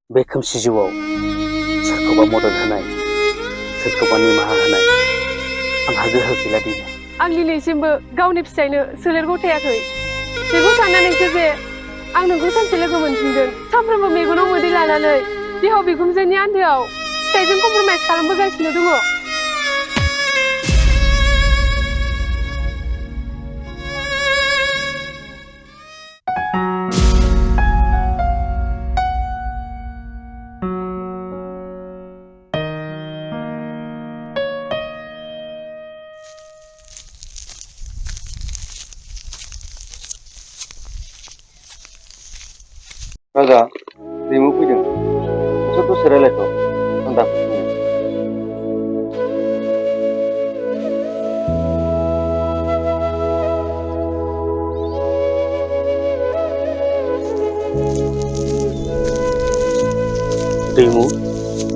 बे खोमसि जिउआव सोरखौबा मदद होनाय सोरखौबा निमाहा होनाय आंहा गोहो गैला दिनै। आं दिनैसिमबो गावनि फिसायनो सोलेर गथायाखै। बेखौ साननानैसो जे आं नोंखौ सानसे लोगो मोनफिनगोन सानफ्रोमबो मेगनाव मोदै लानानै बिहाव बिखुनजोनि आन्दोआव फिसायजों कमप्रमाइज खालामबोगासिनो दङ। राजा दैमु फैदों नोंसोर दसे रायलायथ' आं दा फैफिनगोन। दैमु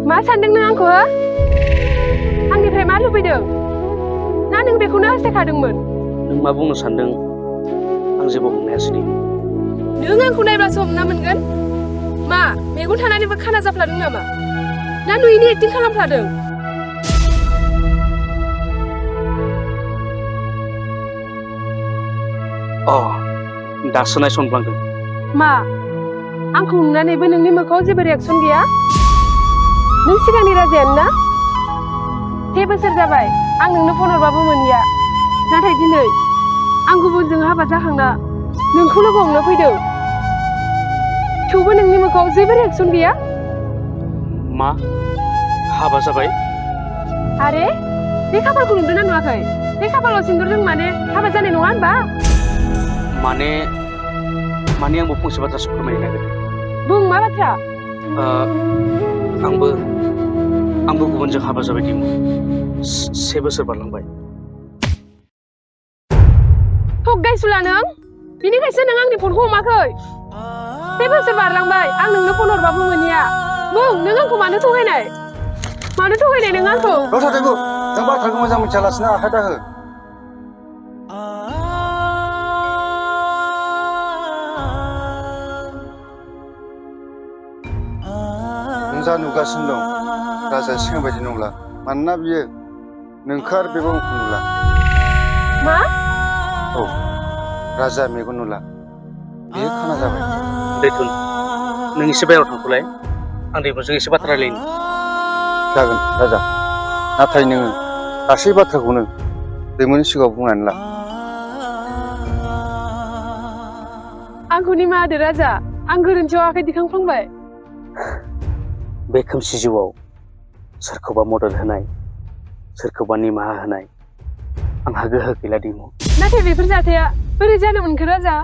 मा सानदों नों आंखौ? आंनिफ्राय मा लुबैदों? ना नों बेखौनो हास्थायखादोंमोन? नों मा बुंनो सानदों आं जेबो हमनो हायासै दैमु। नों आंखौ नायब्लासो हमना मोनगोन। मा मेगन थानानैबो खाना जाफ्लादों नामा? ना नुयैनि एक्टिं खालामफ्लादों? दासो नायसनफ्लांदों। मा आंखौ नुनानैबो नोंनि मोखाङाव जेबो रिएक्सन गैया? नों सिगांनि राजायानो ना? 6 बोसोर जाबाय आं नोंनो फन हरबाबो मोनैया। नाथाय दिनै आं गुबुनजों हाबा जाखांना नोंखौ लोगो हमनो फैदों। थेवबो नोंनि मोखाङाव जेबो रिएक्सन गैया? मा हाबा जाबाय? आरे बे खाफालखौ नुदोंना नुवाखै? बे खाफालाव सिन्दुरजों माने हाबा जानाय नङा होनबा? माने आंबो फंसे बाथ्रासो फोरमायनो नागिरदों। बुं मा बाथ्रा? आंबो गुबुनजों हाबा जाबाय दैमु। 6 बोसोर बारलांबाय। थग गायसुला नों? बिनिखायसो नों आंनि फनखौ हमाखै। 6 बोसोर बारलांबाय आं नोंनो फन हरबाबो मोनैया। बुं नों आंखौ मानो थगायनाय? मानो थगायनाय नों आंखौ? रथा दैमु नों बाथ्राखौ मोजां मिथियालासिनो आखाइ दाहो। नों जा नुगासिनो दं राजाया सिगां बायदि नंला। मानोना बियो नोंखौ आरो बे बुहुमखौ नुला। मा? औ राजाया मेगन नुला। बियो खाना जाबाय। दैथुन नों एसे बायह्रायाव थांथ'लाय। आं दैमुजों एसे बाथ्रा रायलायनि। जागोन राजा, नाथाय नोङो गासै बाथ्राखौनो दैमुनि सिगाङाव बुंनानै ला। आंखौ निमाहा होदो राजा। आं गोरोन्थियाव आखाइ दिखांफ्लांबाय। बे खोमसि जिउआव सोरखौबा मदद होनाय सोरखौबा निमाहा होनाय आंहा गोहो गैला दैमु। नाथाय बेफोर जाथाया बोरै जानो मोनखो राजा?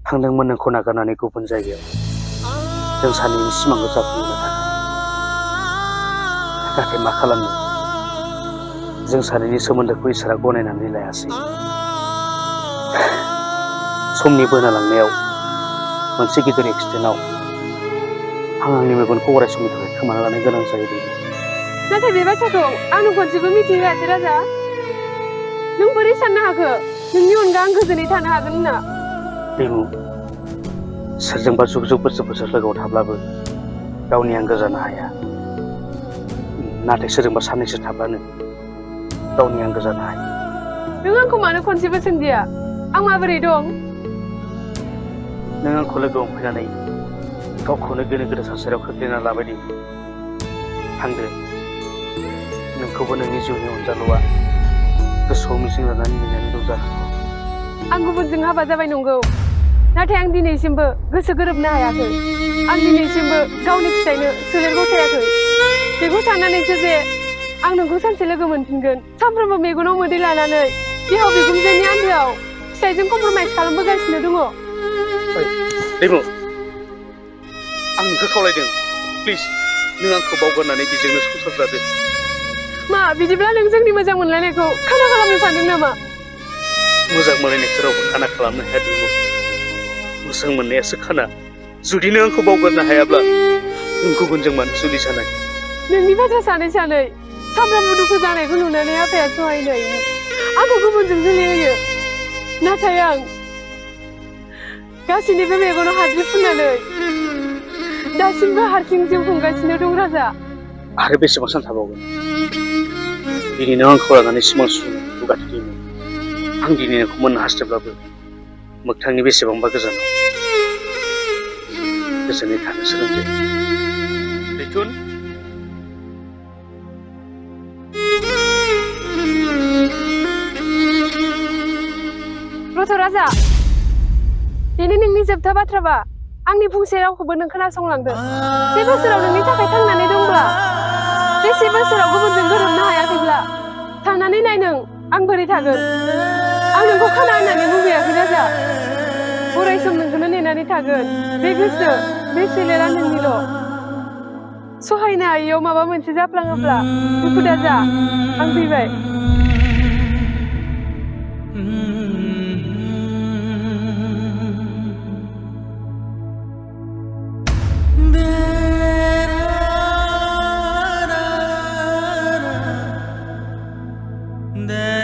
थांदोंमोन नोंखौ नागारनानै गुबुन जायगायाव जों सानैनि सिमांखौ जाफुंहोनो थाखाय। नाथाय मा खालामनो जों सानैनि सोमोन्दोखौ इसोरा गनायनानै लायासै। समनि बोनालांनायाव मोनसे गिदिर एक्सिडेन्टआव आं आंनि मेगनखौ अराय समनि थाखाय खोमाना लानो गोनां जायो दैमु। नाथाय बे बाथ्राखौ आंनो खनसेबो मिथिहोआसै राजा। नों बोरै साननो हाखो नोंनि अनगा आं गोजोनै थानो हागोन होनना? दैमु सोरजोंबा जुग जुग बोसोर बोसोर लोगोआव थाब्लाबो गावनि आंगो जानो हाया। नाथाय सोरजोंबा साननैसो थाब्लानो गावनि आंगो जानो हायो। नों आंखौ मानो खनसेबो सोंदिया आं माबोरै दं? नों आंखौ लोगो हमफैनानै गावखौनो गोनो गोथो थासारियाव खोख्लैना लाबाय दैमु। थांदो नोंखौबो नोंनि जिउनि अनजालुआ गोसोआव मिजिं लानानै नेनानै दं जानांगौ। आं गुबुनजों हाबा जाबाय नंगौ, नाथाय आं दिनैसिमबो गोसो गोरोबनो हायाखै। आं दिनैसिमबो गावनि फिसायनो सोलेर गथायाखै। बेखौ साननानैसो जे आं नोंखौ सानसे लोगो मोनफिनगोन सानफ्रोमबो मेगनाव मोदै लानानै बिहाव बिखुनजोनि आन्दोआव फिसायजों कमप्रमाइज खालामबोगासिनो दङ। दैमु आं नोंखौ खावलायदों प्लिज नों आंखौ बावगारनानै बेजोंनो संसार जादो। मा बिदिब्ला नों जोंनि मोजां मोनलायनायखौ खाना खालामनो सानदों नामा? मोजां मोनलायनायखौ रावबो खाना खालामनो हाया दैमु। मोजां मोननायासो खाना। जुदि नों आंखौ बावगारनो हायाब्ला नों गुबुनजों मानो जुलि जानाय? नोंनि बाथ्रा सानै सानै सामफ्रामबो दुखु जानायखौ नुनानै आफाया सहायनो हायिनि आंखौ गुबुनजों जुलि होयो। नाथाय आं गासैनिबो मेगनाव हाद्रि फुननानै दा दासिमबो हारसिं जिउ खुंगासिनो दं राजा। आरो बेसेबां सान थाबावगोन? दिनै नों आंखौ लानानै सिमां सुजुनो गाथोदोंमोन। आं दिनै नोंखौ मोननो हास्थायब्लाबो मोगथांनि बेसेबांबा गोजानाव। गोजोनै थानो सोलोंदो दैथुन। रथ' राजा, बेनो नोंनि जोबथा बाथ्राबा। आंनि फंसे रावखौबो नों खोनासंलांदो। 1 बोसोराव नोंनि थाखाय थांनानै दंब्ला, बे 1 बोसोराव गुबुनजों गोरोबनो हायाखैब्ला, साननानै नाय नों आं बोरै थागोन। आं नोंखौ खाना होननानै लुबैयाखै राजा। अराय सम नोंखौनो नेनानै थागोन। बे गोसो, बे सोलेरा नोंनिल'। सहायनो हायैयाव माबा मोनसे जाफ्लाङोब्ला दुखु दाजा, आं फैबाय। Da